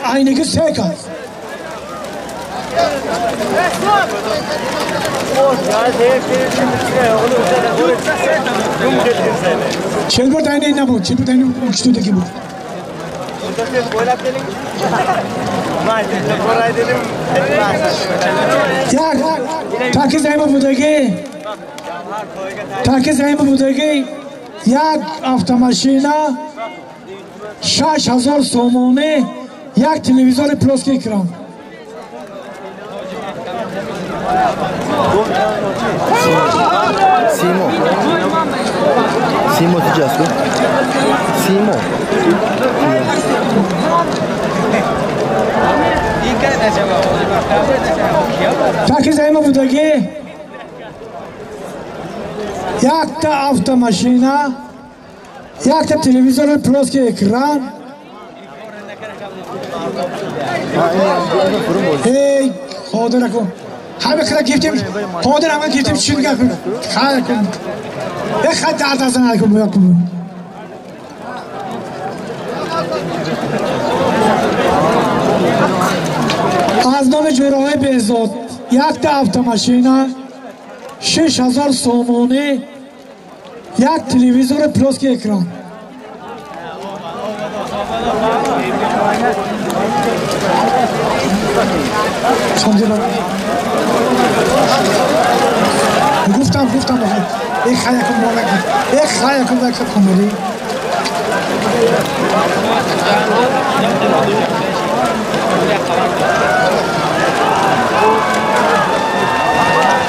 Айниги се кас. Чил бор айни набуд, 40 бор айни уштудаги буд. Як таки заима будаги, таки заима будаги, як автомашина 6000 сомонӣ, як телевизори плоский экран. Симо. Симо тиҷасту? Симо. Таки заима будаги, якта автомашина, якта телевизори плоский экран. Эй, қодир акун. Ҳама хира гирифтем, қодир ҳама гирифтем, чун гап. Хайр кун. Як хат дард аз накун, якун. Аз номи ҷӯраҳои Беҳзод якта автомашина, 6000 сомонӣ, як телевизори плоский экран. Гуфтам, гуфтам, эх хаякум болак, эх хаякум болак кумери.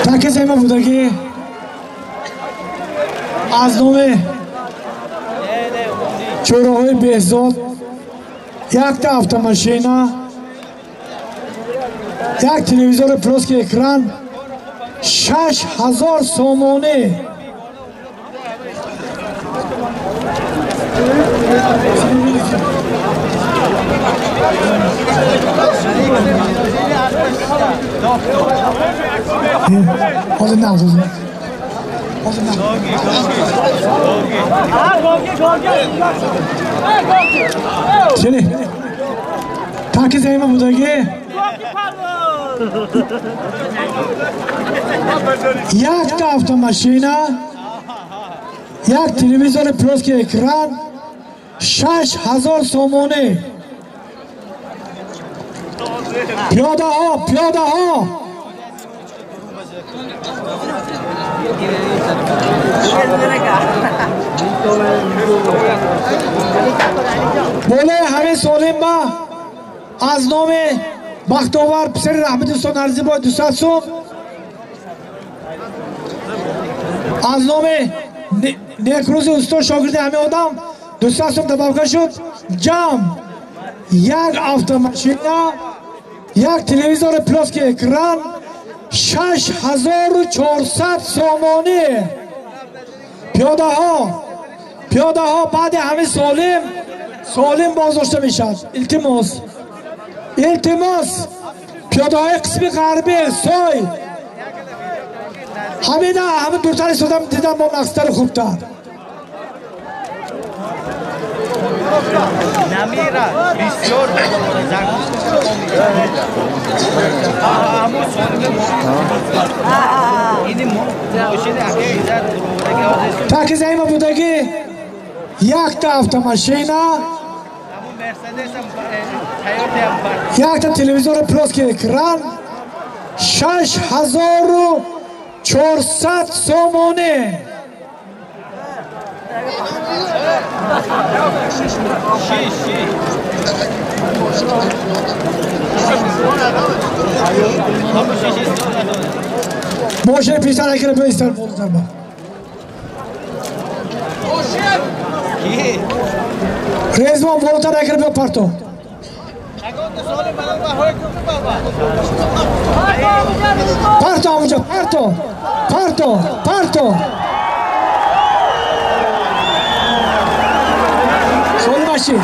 Таки займа будаги аз номи чӯраҳои Беҳзод якта автомашина, як телевизори плоский экран, 6000 сомонӣ. Ҳозир на, ҳозир. Ҳозир на. Чини. Таки заима будаги. Якта автомашина, як телевизори плоский экран, 6000 сомонӣ. Пиёдаҳо, пиёдаҳо. Болои ҳамин солим ма аз номи Бахтовар писари Раҳмати устод Арзибой 200 сум, аз номи Некрӯзи устод шогирди ҳамин одам 200 сум добавка шуд. Ҷамъ як автомашина, як телевизори плоский экран, 6400 сомонӣ. Пиёдаҳо, пиёдаҳо баъди ҳамин солим, солим боздошта мешавад. Илтимос, илтимос, пиёдаҳои қисми ғарбӣ сой ҳамина ҳамин дуртар истодам, дидам бо нақстари хубтар. Намира бисёр таки заима будаги якта автомашина, якта телевизори плоский экран, 6400 сомонӣ. Мошини писар акира бистар болтарба. Резвон болтар акира бе парто. Парто амуҷа, парто, парто, парто. Солим бошед.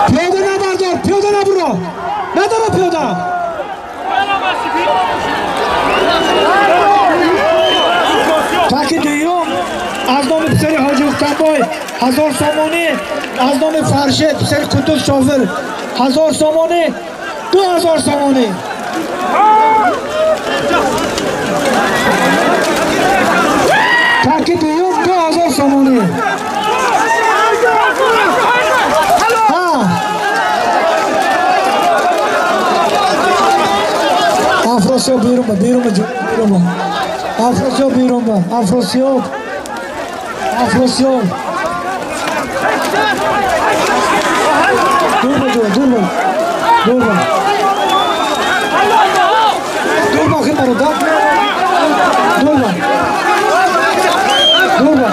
Пиёда набардор, пиёда набуро. Надора пиёда. Рустамбой 1000 сомонӣ аз номи Фаршед писари Қуддус шофир 1000 сомонӣ 2000 сомонӣ. Таки дуюм 2000 сомонӣ. Афросиёб берун ба, берун ба, берун ба. Афросиёб берун ба, Афросиёб. Афросиёб. Дур ба, дур ба, дур ба. Дур ба, охир бародар. Дур ба. Дур ба.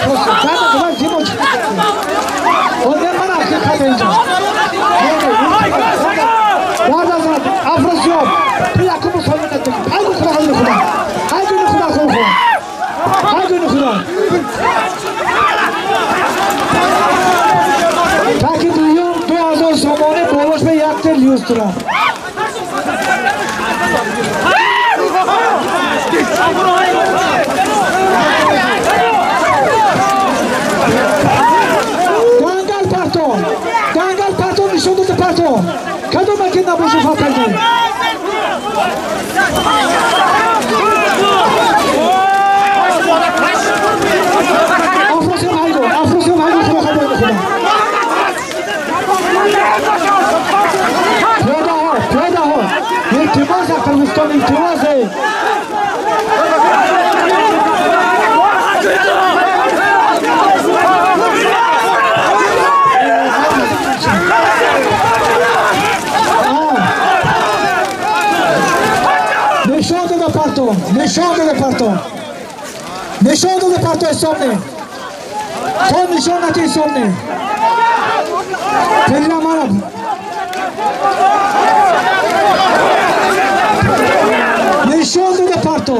Афросиёб, давай, зимо чӣ? Одам ман охир хата инҷо. Афросиёб, ту якум мусолима накунӣ. Ҳай худо, ҳай худо. Ҳай худо, худо. Ҳай худо. Таки дуюм 2000 сомонӣ болош ба як тел люстра. Дангал парто. Дангал парто нишон дода парто. Кадом аки набоши фатагӣ? Афросиёб ҳайго, Афросиёб ҳайго, худо хабар худо. Пиёдаҳо, пиёдаҳо, илтимос Қирғизистон, илтимос. Нишон дода парто, нишон дода парто. Нишон дода парто ҳисоб не. То нишон нати ҳисоб не. Пелла мана. Нишон дода парто.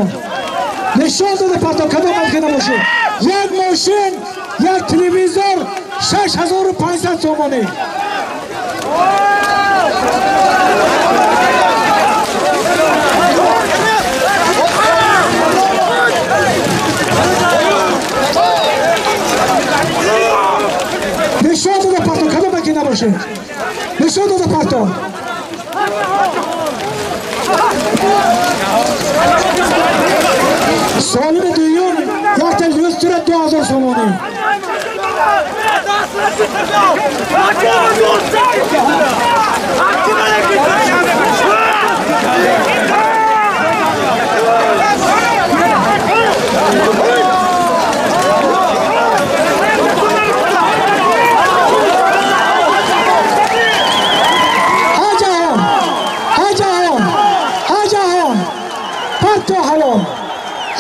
Нишон дода парто кадом марке набошад. Як мошин, як телевизор 6500 сомонӣ. Нишон дода парто, кадом аки набошед. Нишон дода парто. Солими дуюм якта люстра 2000 сомонӣ.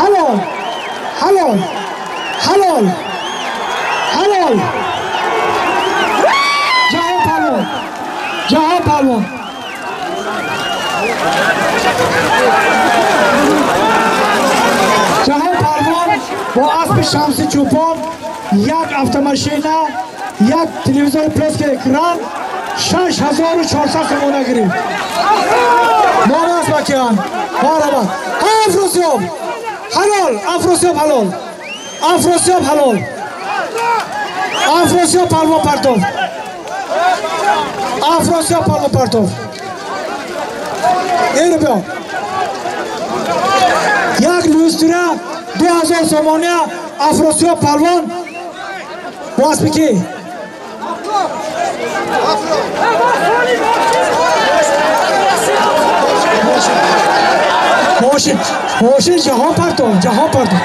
Halol, halol, halol, halol. Ҷаҳон палвон, ҷаҳон палвон. Ҷаҳон палвон бо аспи Шамси Чӯпон як автомашина, як телевизори плоский экран 6400 сомона гирифт. Номи аспакиян. Марҳабат. Афросиёб. Ҳалол, Афросиёб ҳалол. Афросиёб ҳалол. Афросиёб палвон партов. Афросиёб палвон партов. Эйро биё. Як люстра 2000 сомония Афросиёб палвон бо аспи кӣ? Мошин, мошин ҷаҳон партов, ҷаҳон партов.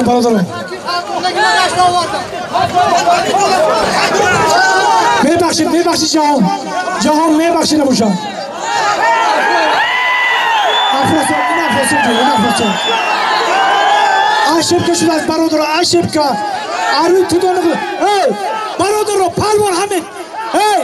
Бародарон. Мебахшид, мебахшид ҷаҳон. Ҷаҳон мебахшид набошад. Афросиёб, ин Афросиёб, ин Афросиёб. Ошибка шудааст бародаро, ошибка. Арӯи тудон. Эй, бародаро, палвон ҳамин. Эй!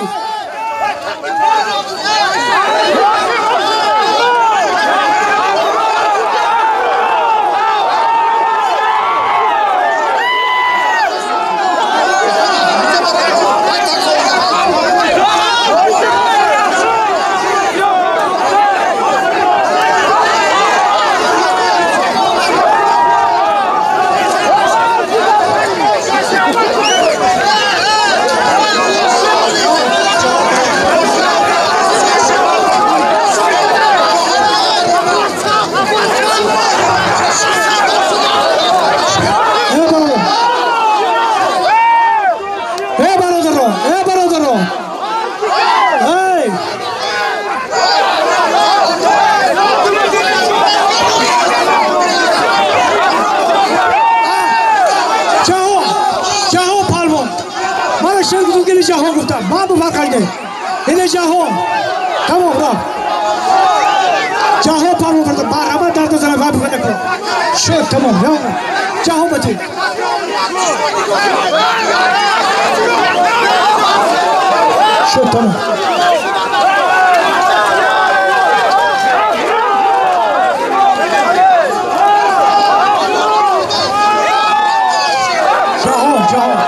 جهان گفتم من به فرق کرده اینه جهان تمام را جهان پرو بردم مرحبا درد زنم و بکنه کن شد تمام جهان بتید شد تمام. جهان جهان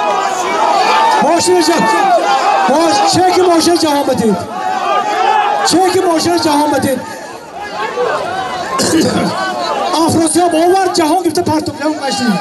ماشین جهان چک ماشین جهان بدید، چک ماشین جهان بدید. افراسیاب آورد جهان گرفته پرتاب نمون قشنگ.